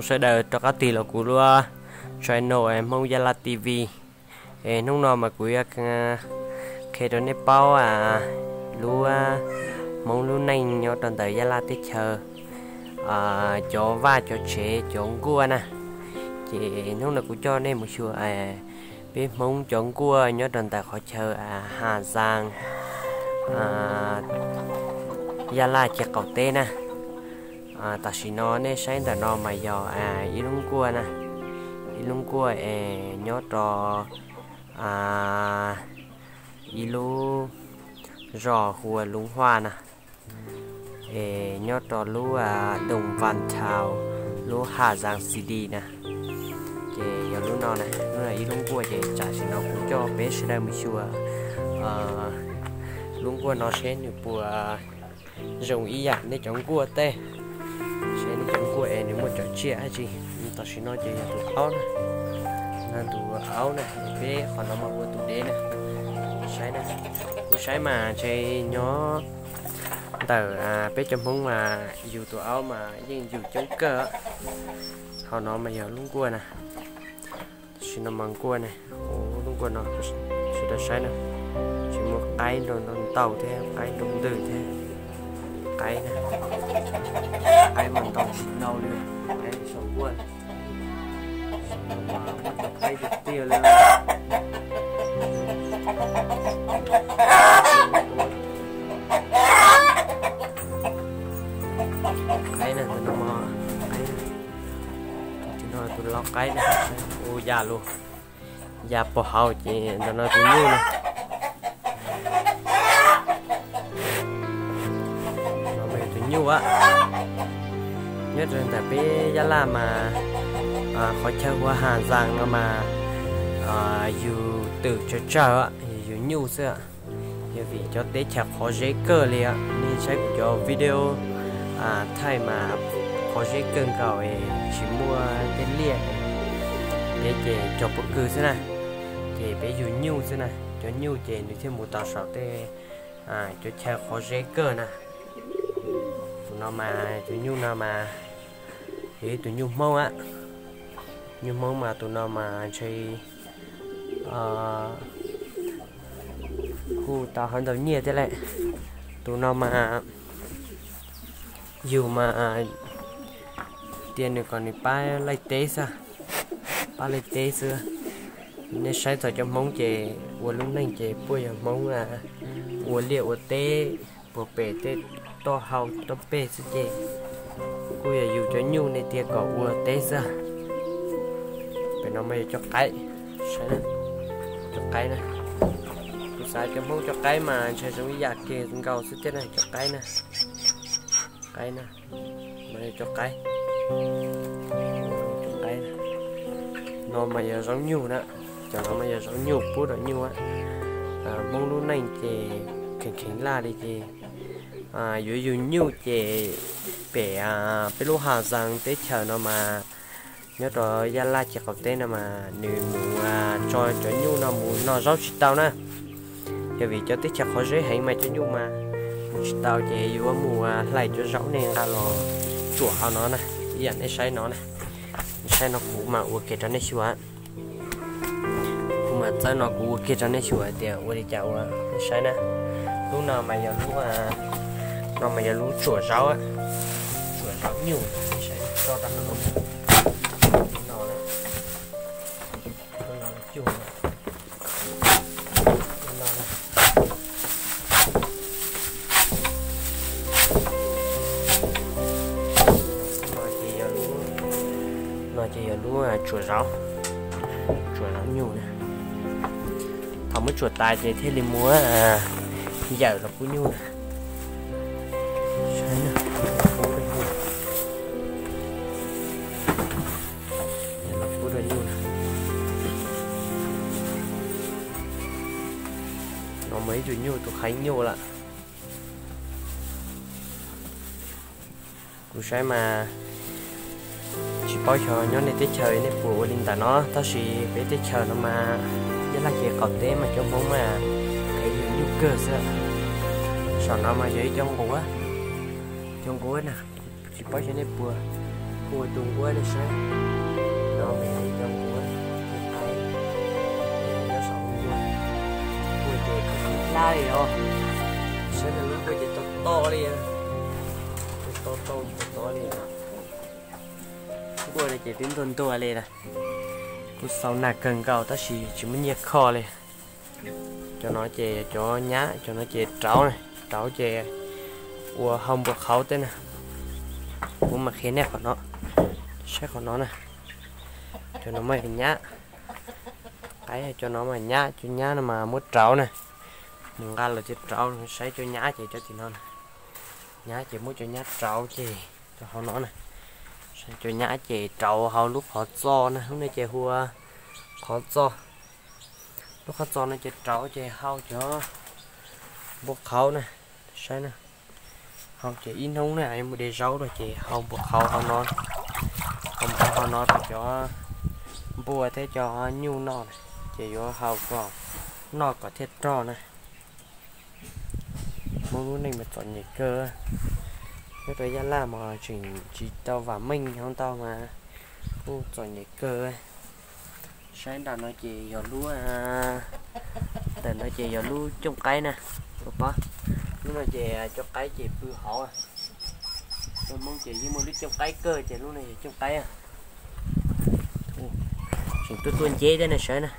Sawv daws rov qab tig los kuv lub channel Hmoob Yaj Laj T V. Es hnub no mas kuv yuav qhia rau nej paub lub Hmoob lub neej nyob rau ntawm Yaj Laj teb chaws, cov vaj cov tsev cov nkuaj na. Ces hnub no kuv coj nej mus xyuas peb Hmoob cov nkuaj nyob rau ntawm qhov chaw Has Zaas, Yaj Laj ces qaum teb na. Tam sim no nej saib ntawm no mas yog ib lub nkuaj na, ib lub nkuaj es nyob rau ib lub zos hu ua Lub Huaj na, es nyob rau lub Doo Van Town, lub Has Zaas City na. Ces yog lub no na, lub no ib lub nkuaj ces tam sim no kuv coj peb sawv daws mus xyuas lub nkuaj no seb nws puas zoo ib yam nej cov nkuaj tej, seb nej cov nkuaj es nws muaj cov tsiaj dab tsi. Tam sim no ces yog tus aub na, tus aub na, peb qhov no mas ua tus dev na. Saib na, kuv saib mas ntshe nyob ntawm peb cov Hmoob mas yug tus aub mas yeej yug coob kawg. Qhov no mas yog lub nkuaj na. Tam sim no mas nkuaj ne, lub nkuaj no sawv daws saib na, tsis muaj qaib nrau ntau thiab, qaib nrau ntws thiab. Qaib na, qaib mas ntau tsis ntau li, qaib saum nkuaj, muaj cov qaib tiag tiag li. Qaib na, tus no, tus no tus lau qaib na, ua ya lus, ya puag hauv ces ntawm no tus nyuj na. Tus nyuj a, nyob rau ntawm peb Yaj Laj mas qhov chaw hu ua Has Zaas no mas yus twm tsawg tsawg, yus nyuj xwb. Yog vim cov teb chaws qhov zeb kawg li, nej saib kuv cov video thaij mas qhov zeb kawg nkaus, tsis muaj tej liaj, peb ces cog pob kws xwb na. Ces peb yug nyuj xwb na, cov nyuj ces nws thiaj mus tau saum tej cov chaw qhov zeb kawg na. Tus no mas tus nyuj no mas yog ib tug nyuj Hmoob a. Nyuj Hmoob mas tus no mas ntshe kuj tau hov ntau nyiaj thiab lawm. Tus no mas yug mas tias nws kom nws pab laij teb xwb, pab laij teb xwb. Nej saib txog cov Hmoob ces ua lub neej ces puab yog Hmoob ua liaj ua teb puag pem tej toj hau toj peg xwb ces kuj yog yug cov nyuj nej tias kom ua teb xwb. Pem no mas yog cov qaib, cov qaib na. Kuv xav cov Hmoob cov qaib mas ntshe zoo ib yam kiag nkaus xwb thiab na, cov qaib na. Qaib na, no yog cov qaib, cov qaib no mas yog zaub nyuj na, cov no mas yog zaub nyuj pub rau nyuj. Hmoob lub neej ces kheev kheev laj li ces yuav yug nyuj ces pem peb lub Has Zaas teb chaws no mas nyob rau Yaj Laj ces qaum teb no mas nws mus tso cov nyuj no mus noj zaub tsis tau na. Yog vim cov teb chaws qhov zeb heev mas cov nyuj mas mus tsis tau ces yuav mus hlais cov zaub nej nqa los tsuam hauv no na, ib yam nej saib no na. Saib no kuv mas ua kiag rau nej xyuas. Kuv mas txawb no kuv ua kiag rau nej xyuas tias ua li cas ua nej saib na. Lub no mas yog lub, no mas yog lub tsuam zaub, tsuam zaub nyuj, nej saib tso rau hauv no. Lub no, lub no, lub no. No ces yog lub tsuam zaub, tsuam zaub nyuj na. Thaum muab tsuam tas ces thiaj li muab yawm los pub nyuj na. Los pub rau nyuj na. No mas ib tug nyuj, tus qhaib nyuj lawm. Kuv saib mas tsis paub xyov nyob nej teb chaws nej puas ua li ntawm no, tab sis peb teb chaws no mas Yaj Laj ces qaum teb mas cov Hmoob mas qev yus nyuj kawg xwb. Saum no mas yog ib co nquav, co nquav na, tsis paub xyov nej puas Ua tus nquab nej saib, no mas yog ib co nquab, ib qab, nyob saum nquab, ua ces khaub hlab li os. Saib no lub nquab ces to to li, to to to to li. Nquab no ces twb ntuag ntuag li lawm, kuj xau nag kawg nkaus tab sis tsis muaj nyiaj kho li. Cov no ces cov nyab, cov no ces rauv na, rauv ces ua hau npua qhauv teb na. Kuv mam qhia nej qhov no, saib qhov no na, cov no mas nyab, qaib cov no mas nyab, cov nyab no mas muab rauv na, mus nqa los thiaj rauv, saib cov nyab ces cov tim no na, nyab ces muab cov nyab rauv ces cov hauv no na, saib cov nyab ces rauv hauv lub qhov txos na, lub no ces hu ua qhov txos. Lub qhov txos no ces rauv ces hau cov npua qhauv na, saib na, hau ces ib hnub na mus de zaub los ces hau npua qhauv hauv no, hau npua qhauv hauv no rau cov npua thiab cov nyuj noj na, ces yuav hau kom noj kom thiaj rog na. Hmoob lub neej mas txom nyem kawg, nyob rau Yaj Laj mas tseem tsis tau vam meej hauv ntau mas kuj txom nyem kawg. Saib nram no ces yog lub, ntawm no ces yog lub cooj qaib na, ua pob. Lub no ces cov qaib ces pw hauv. Hmoob ces yeej muaj lub cooj qaib kawg ces lub no yog cooj qaib. Tseem tuaj tuaj nceb thiab na, saib na.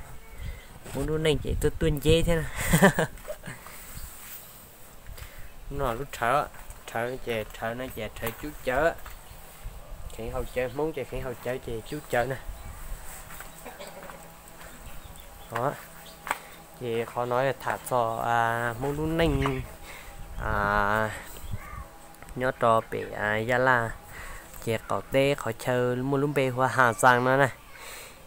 Hmoob lub neej ces tuaj tuaj nceb thiab na. No lub rhawv, rhawv ces rhawv no ces rhawv cub cawv, kheev haus cawv, Hmoob ces kheev haus cawv ces cub cawv na. Ces qhov no tham txog Hmoob lub neej nyob rau pem Yaj Laj, ces qaum teb qhov chaw muaj lub npe hu ua Has Zaas no na.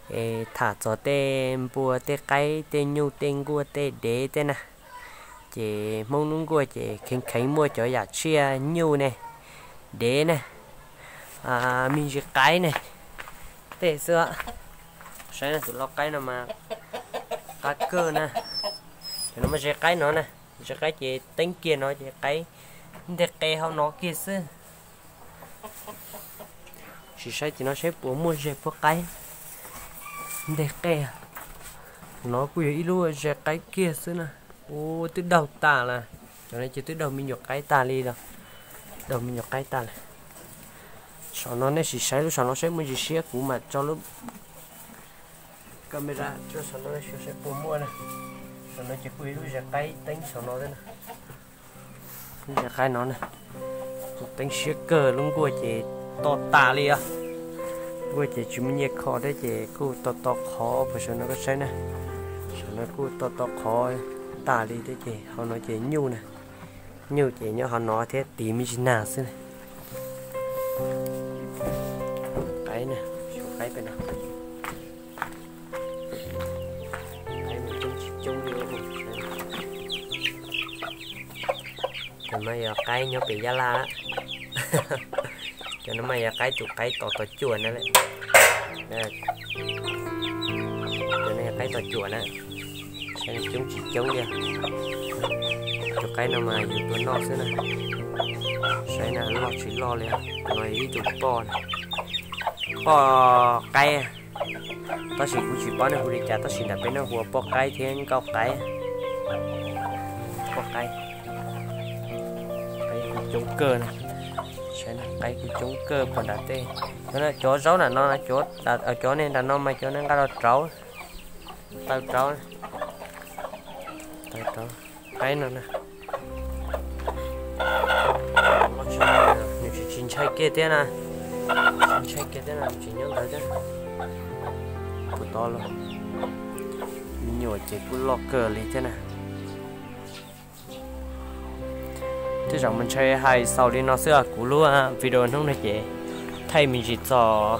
Es tham txog tej npua tej qaib tej nyuj tej nkuaj tej dev tej na. Ces Hmoob lub nkuaj ces kheev kheev muaj cov yam tsiaj nyuj ne, dev ne, me ntsis qaib ne, tej xwb. Saib tus lau qaib no mas qab kawg na. Cov no mas ze qaib no na, ze qaib ces teeb kiag no ces qaib nteg qe hauv no kiag xwb. Sim saib tim no saib puas muaj ze puab qaib nteg qe. No kuj yog ib lub ze qaib kiag xwb na. Ua twb daug tas lawm, cov no ces twb daug me nyuam qaib tas li los, daug me nyuam qaib tas lawm. Saum no nej sim saib lub saum no saib muaj ntsis siab kuv mam tso lub camera rau saum no saib puas muaj na. Saum no ces kuj yog ib lub ze qaib teeb saum no thiab na. Lub ze qaib no na, kuj teeb siab kawg, lub nkuaj ces to tas li os. Nkuaj ces tsis muaj nyiaj kho thiab ces kuj to to qhov puas saum no koj saib na. Saum no kuj to to qhov tas li thiab ces hauv no ces nyuj na. Nyuj ces nyob hauv no thiab tiv me ntsis nag xwb na. Qaib na, qaib pem no. Cov no mas yog qaib nyob pem Yaj Laj. Cov no mas yog qaib tus qaib tos tos cuam na. Cov no yog qaib tos cuam na. Saib coob tsis coob li. Cov qaib no mas yus tua noj xwb na. Saib na, loj tsis loj li. No yog ib tug poj, poj qaib. Tab sis kuv tsis paub nej hu li cas, tab sis nram peb no hu ua poj qaib thiab nkauj qaib. Poj qaib. Qaib kuj coob kawg na. Saib na, qaib kuj coob kawg puag nram tej. Cov zaub nram no, cov ne nram no mas cov ne nqa los rauv, taw rauv, taw rauv. Qaib no na, nws tsis, tsis ntshai kiag thiab na, tsis ntshai kiag thiab na, tsis nyob ntawd thiab. Kuv tod los me nyuam ces kuj loj kawg li thiab na. Tej zaum mas ntshai hais xaus li no xwb, kuv lub video hnub no ces thaij me ntsis txog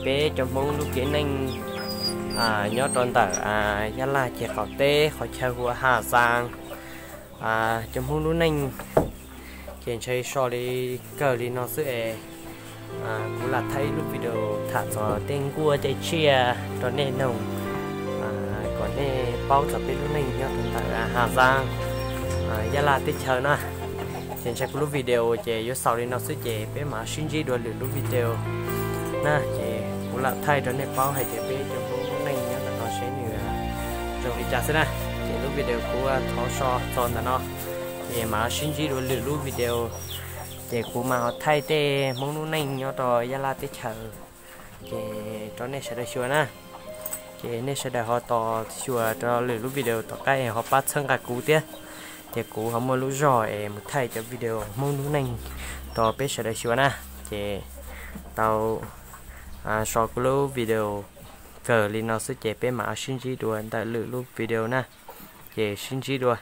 peb cov Hmoob lub kev neej nyob rau ntawm Yaj Laj ces qaum teb qhov chaw hu ua Has Xaas. Cov Hmoob lub neej ces ntshai so li kawg li no xwb es kuv lam thaij ib lub video tham txog tej nkuaj tej tsiaj rau nej noog, kom nej paub txog peb lub neej nyob rau ntawm Has Xaas, Yaj Laj teb chaws na. Ces ntshai kuv lub video ces yuav xaus li no xwb ces peb mam sib ntsib dua lwm lub video. Na ces kuv lam thaij rau nej paub hais tias peb cov Hmoob lub neej nyob ntawm no seb nws zoo li cas xwb na. Ces lub video kuv thov so txog ntawm no, ces mam sib ntsib dua lwm lub video. Ces kuv mam ho thaij tej Hmoob lub neej nyob rau Yab Laj teb chaws ces rau nej sawv daws xyuas na. Ces nej sawv daws ho tos xyuas rau lwm lub video tom qab es ho pab txhawb nqa kuv thiab. Ces kuv ho muaj lub zog es mus thaij cov video Hmoob lub neej rau peb sawv daws xyuas na. Ces tau so kuv lub video kawg li no xwb ces peb mam sib ntsib dua ntawm lwm lub video na. Ces sib ntsib dua.